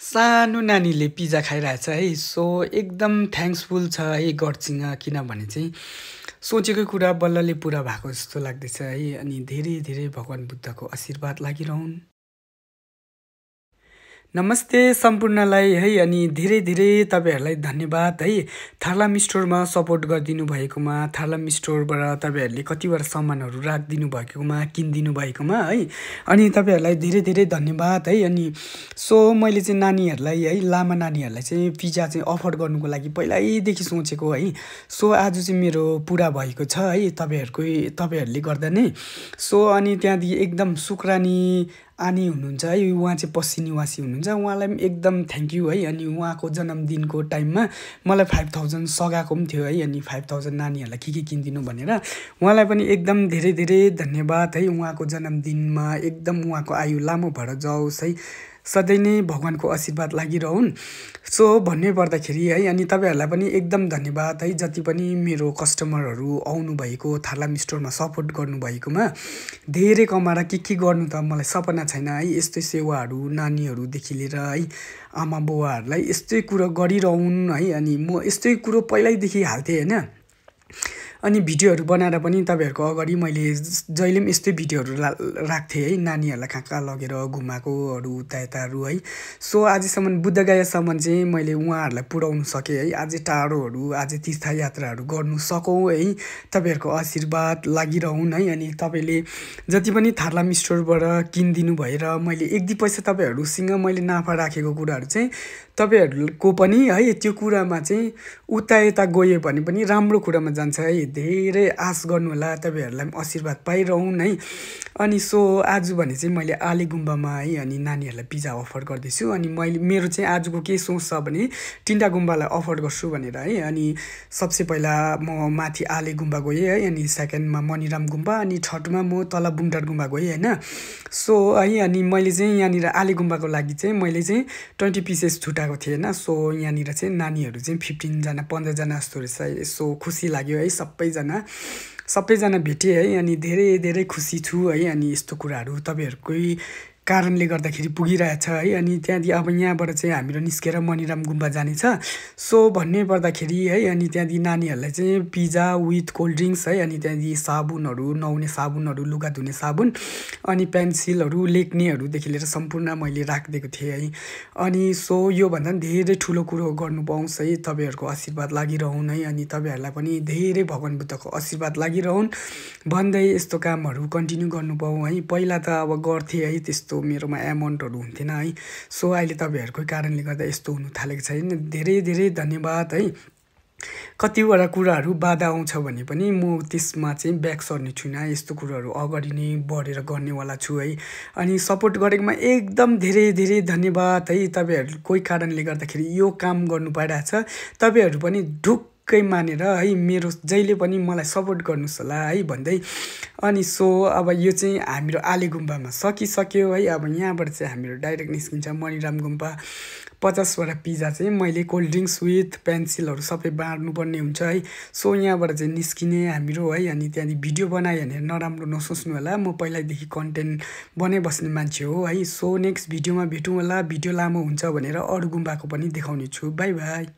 सानो नानीले पिज्जा खाइरहेछ है। सो एकदम थ्याङ्क्सफुल छ है गडसँग किनभने चाहिँ सोचेको कुरा बल्लले पुरा भएको जस्तो लाग्दैछ है। अनि धेरै धेरै भगवान् बुद्धको आशीर्वाद लागिरहुन्। नमस्ते सम्पूर्णलाई है अनि धेरै धेरै तपाईहरुलाई धन्यवाद है। थार्लाम स्टोरमा सपोर्ट गरिदिनु भएकोमा, थार्लाम स्टोरबाट तपाईहरुले कतिवटा सामानहरु राखिदिनु भएकोमा, किनिदिनु भएकोमा है। अनि तपाईहरुलाई धेरै धेरै धन्यवाद है। अनि सो मैले चाहिँ नानीहरुलाई है, लामा नानीहरुलाई चाहिँ पिज्जा चाहिँ अफर गर्नुको लागि पहिल्यैदेखि सोचेको है। सो आज चाहिँ मेरो पुरा भएको छ है तपाईहरुले गर्दा नै। सो अनि त्यहाँदेखि एकदम शुक्रानी आनी हुनुहुन्छ है, उहाँ चाहिँ पश्चिम निवासी हुनुहुन्छ। उहाँलाई पनि एकदम थ्याङ्क यू है। अनि उहाँको जन्मदिनको टाइममा मलाई 5000 सघाएको पनि थियो है। अनि 5000 नानीहरूलाई के किनिदिनु भनेर उहाँलाई पनि एकदम धेरै धेरै धन्यवाद है। उहाँको जन्मदिनमा एकदम उहाँको आयु लामो भएर जाओस् है, सधैँ नै भगवानको आशीर्वाद लागिरहुन्। सो भन्नै पर्दाखेरि है, अनि तपाईहरुलाई पनि एकदम धन्यवाद है, जति पनि मेरो कस्टमरहरू आउनु भएको, थार्लाम स्टोरमा सपोर्ट गर्नु भएकोमा। धेरै कमाएर के गर्नु त मलाई सपना छैन है। यस्तै सेवाहरू नानीहरूदेखि लिएर है, आमा बुवाहरूलाई यस्तै कुरो गरिरहुन् है। अनि म यस्तै कुरो पहिल्यैदेखि हाल्थेँ हैन। अनि भिडियोहरू बनाएर पनि तपाईहरुको अगाडि मैले जहिले पनि यस्तै भिडियोहरू राख्थेँ है, नानीहरूलाई कहाँ लगेर घुमाएकोहरू उता-यताहरू है। सो आजसम्म बुद्धगयासम्म चाहिँ मैले उहाँहरूलाई पुर्याउन सकेँ है। अझै टाढोहरू, अझै तीर्थयात्राहरू गर्नु सकौँ है। तपाईहरुको आशीर्वाद लागिरहुन् है। अनि तपाईले जति पनि थार्लाम स्टोरबाट किनिदिनु भएर मैले एक दुई पैसा तपाईहरुसँग मैले नाफा राखेको कुराहरू चाहिँ तपाईहरुको पनि है, त्यो कुरामा चाहिँ उता-यता गयो भने पनि राम्रो कुरामा जान्छ है। धेरै आश गर्नु होला, तपाईहरुलाई पनि आशीर्वाद पाइरहुन् है। अनि सो आज भने चाहिँ मैले आले गुम्बामा है, अनि नानीहरूलाई पिज्जा अफर गर्दैछु। अनि मेरो चाहिँ आजको के सोच छ भने तीनटा गुम्बालाई अफर गर्छु भनेर है। अनि सबसे पहिला म माथि आले गुम्बा गएँ है। अनि सेकेन्डमा मनिराम गुम्बा, अनि थर्डमा म तल बुमटार गुम्बा गएँ हैन। सो है, अनि मैले चाहिँ यहाँनिर आले गुम्बाको लागि चाहिँ मैले चाहिँ 20 पिसेस छुटाएको थिएँ हैन। सो यहाँनिर चाहिँ नानीहरू चाहिँ 15 जना 15 जना जस्तो रहेछ। सो खुसी लाग्यो है, सबैजना भेटेँ है। अनि धेरै धेरै खुसी छु है। अनि यस्तो कुराहरू तपाईहरुकै कारणले गर्दाखेरि पुगिरहेछ है। अनि त्यहाँदेखि अब यहाँबाट चाहिँ हामीहरू निस्केर मनिराम गुम्बा जाने छ। सो भन्नै पर्दाखेरि है, अनि त्यहाँदेखि नानीहरूलाई चाहिँ पिज्जा विथ कोल्ड ड्रिङ्क्स है। अनि त्यहाँदेखि साबुनहरू, नुहाउने साबुनहरू, लुगा धुने साबुन, अनि पेन्सिलहरू, लेख्नेहरूदेखि लिएर सम्पूर्ण मैले राखिदिएको थिएँ है। अनि सो योभन्दा पनि धेरै ठुलो कुरो गर्नु पाउँछ है। तपाईहरुको आशीर्वाद लागिरहुन् है। अनि तपाईहरुलाई पनि धेरै भगवान् बुद्धको आशीर्वाद लागिरहुन् भन्दै यस्तो कामहरू कन्टिन्यू गर्नु पाऊँ है। पहिला त अब गर्थेँ है, त्यस्तो मेरोमा एमाउन्टहरू हुन्थेन है। सो अहिले तपाईहरुकै कारणले गर्दा यस्तो हुन थालेको छैन। धेरै धेरै धन्यवाद है। कतिवटा कुराहरू बाधा आउँछ भने पनि म त्यसमा चाहिँ ब्याक सर्ने छुइनँ। यस्तो कुराहरू अगाडि नै बढेर गर्नेवाला छु है। अनि सपोर्ट गरेकोमा एकदम धेरै धेरै धन्यवाद है। तपाईहरुकै कारणले गर्दाखेरि यो काम गर्नु पाइरहेछ। तपाईहरु पनि ढुक्कै मानेर है, मेरो जहिले पनि मलाई सपोर्ट गर्नुस् होला है भन्दै। अनि सो अब यो चाहिँ हाम्रो आले गुम्बामा सकिसक्यो है। अब यहाँबाट चाहिँ हाम्रो डाइरेक्ट निस्किन्छ मनिराम गुम्बा। 50 वटा पिज्जा चाहिँ मैले कोल्ड ड्रिङ्क्स विथ पेन्सिलहरू सबै बाँड्नुपर्ने हुन्छ है। सो यहाँबाट चाहिँ निस्किने हाम्रो है। अनि त्यहाँदेखि भिडियो बनायो भने नराम्रो नसोच्नु होला, म पहिल्यैदेखि कन्टेन्ट बनाइबस्ने मान्छे हो है। सो नेक्स्ट भिडियोमा भेटौँ होला। भिडियो लामो हुन्छ भनेर अरू गुम्बाको पनि देखाउने छु। By by.